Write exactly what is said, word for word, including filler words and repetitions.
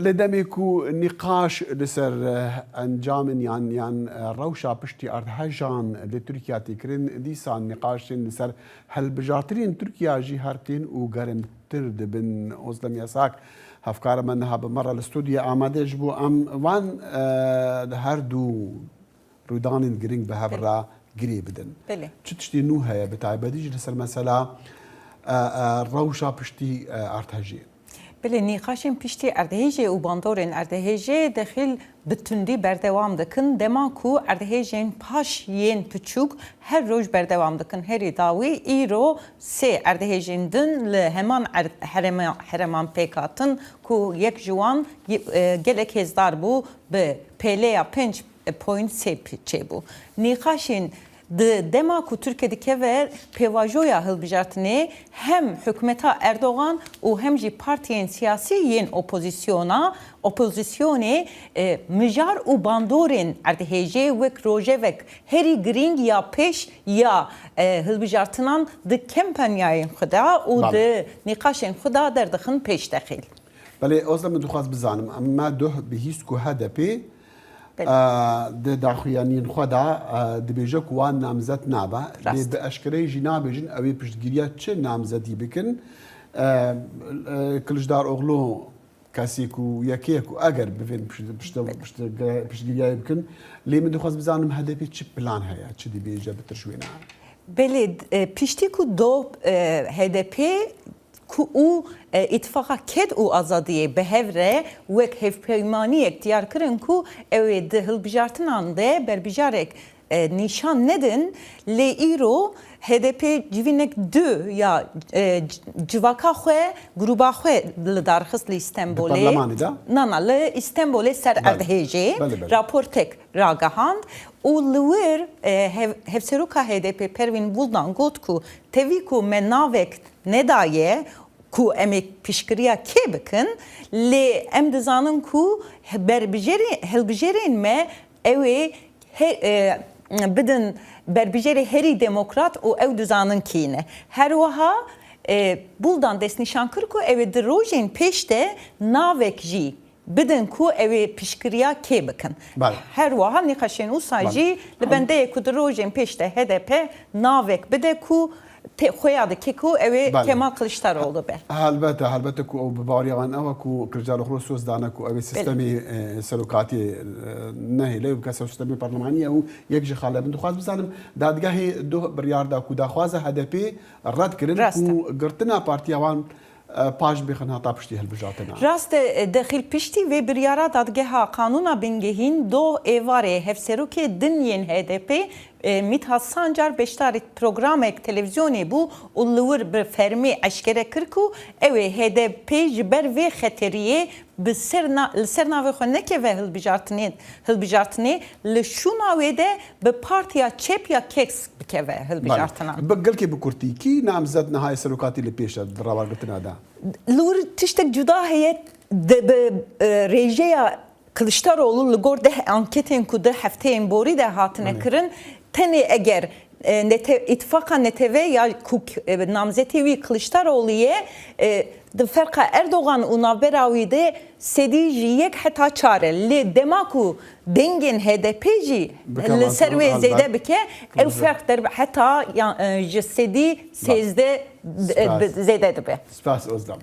Lê demê ku nîqaş li ser, eh, encamên yan, yan, eh, rewşa piştî erdhejan li Tirkiye tê kirin, dîsan nîqaşên li ser hilbijartinên Tirkiye jî her tên û germtir dibin. Ozlem Yasak, hevkara me niha bi me re li stûdyoyê amade ji bo em van, eh, her du rûdanên girîng bi hev re girê bidin. Belê. Çi tiştê nû heye, bi taybetî jî li ser mesela, e, e, rewşa piştî, e, erdhejê? Belê, nîqaşên piştî erdhejê û bandorên erdhejê dexîl bi tundî berdewam dikin. Dema ku erdhejên paş yên piçûk her roj berdewam dikin. Herî dawî îro sê erdhejên din li heman erd-, herema-, hereman pêk hatin ku yek ji wan, e, gelek hêzdar bû, bi pêleya pênc point sê çêbû. Nîqaşên di dema ku Tirkiye dikeve pêvajoya hilbijartinê, hem hikûmeta Erdogan û hem jî partiyên siyasî yên opozisyona, opozisyonê, e, mijar û bandorên erdhejê wek rojevek herî girîng ya pêş ya, e, hilbijartinan di kampanyayên xwe de û Belê. di nîqaşên xwe de derdixin pêş dexîl. Belê, Ozlem, min dixwest bizanim, em me duh bihîst ku H D P, Belê. e, di daxuyaniyên xwe de, e, dibêje ku wan namzet nabe. Lê Rast. bi eşkereyê jî nabêjin ew ê piştgiriya çi namzetî bikin. E, e, Kiliçdaroglu kesê ku yekê ye ku eger bivên pişt-, pişt-, Belê. pişt-, piştgiriyayê bikin. Lê min dixwest bizanim H D P çi plan heye, çi dibêje bi tirş wê ne? Belê, e, piştî ku do, e, H D P ku û, e, Îtifaqa Ked û Azadiyê bi hev re wek hevpeymaniyek diyar kirin ku ew ê di hilbijartinan de berbijarek, e, nîşan nedin, lê îro H D P civînek du ya, e, c-, civaka xwe, grûba xwe li dar xist li Îstenbolê. Di perlemanê de? Na, na, li Îstenbolê ser Belê. erdhejê Belê, belê. raportek ragihand û li wir, e, hev-, hevseroka H D P Pervîn Buldan got ku tevî ku me navek nedaye ku em ê piştgiriya kê bikin, lê em dizanin ku berbijêrê-, hilbijêrên me ew ê he-, e, bidin berbijêrê herî demokrat û ew dizanin kî ne. Her wiha, e, Buldan destnîşan kir ku ew ê di rojên pêş de navek jî bidin ku ew ê piştgiriya kê bikin. Belê. Her wiha nîqaşên wisa Belê. jî li Hel- bendeyê ku di rojên pêş de H D P navek bide ku tê-, xuya dike ku ew ê Belê. Kemal Kiliçdaroglu be. Helbete, helbete ku ew bi baweriya wan ew e ku Kiliçdaroglu soz dane ku ew ê Belê. sistemê, e, serokatiyê, e, nehêle û bike ser sistemê parlemaniyê û yek ji xale. Min dixwaz bizanim, dadgehê duh biryar da ku daxwaza H D P red kirin Rast e. ku girtina partiya wan e, paş bêxin heta piştî hilbijartina. Rast e, dexîl piştî vê biryara Dadgeha Qanûna Bingehîn do êvarê hevserokê din yên H D P, e, Mithat Sancar beşdarî programek televîzyonê bû û li wir bi fermî eşkere kir ku ew ê H D P ji ber vê xeteriyê bi ser na-, li ser navê xwe nekeve hilbijartinê, hilbijartinê, li şûna wê de bi partiya çep ya Kesk bikeve hilbijartinan. Belê. Bi gelkê bi kurtî, kî namzet niha yê serokatî li pêş e di rewagirtina de? Li wir tiştek cuda heye, di bi, e, rêjeya Kiliçdaroglu li gor deh anketên ku di hefteyên borî de hatine Belê. kirin, tenê eger, e, nete-, îtifaqa neteve ya ku, e, namzetê wî Kiliçdaroglu ye, e, di ferqa Erdogan û navbera wî de sedî ji yek heta çar e. Lê dema ku dengên H D P jî Bike li ser wê mantî, zêde elbet. bike, ew Elbet. ferq derbe heta ya, e, ji sedî sêzdeh Spas. zêde dibe. Spas Ozlem.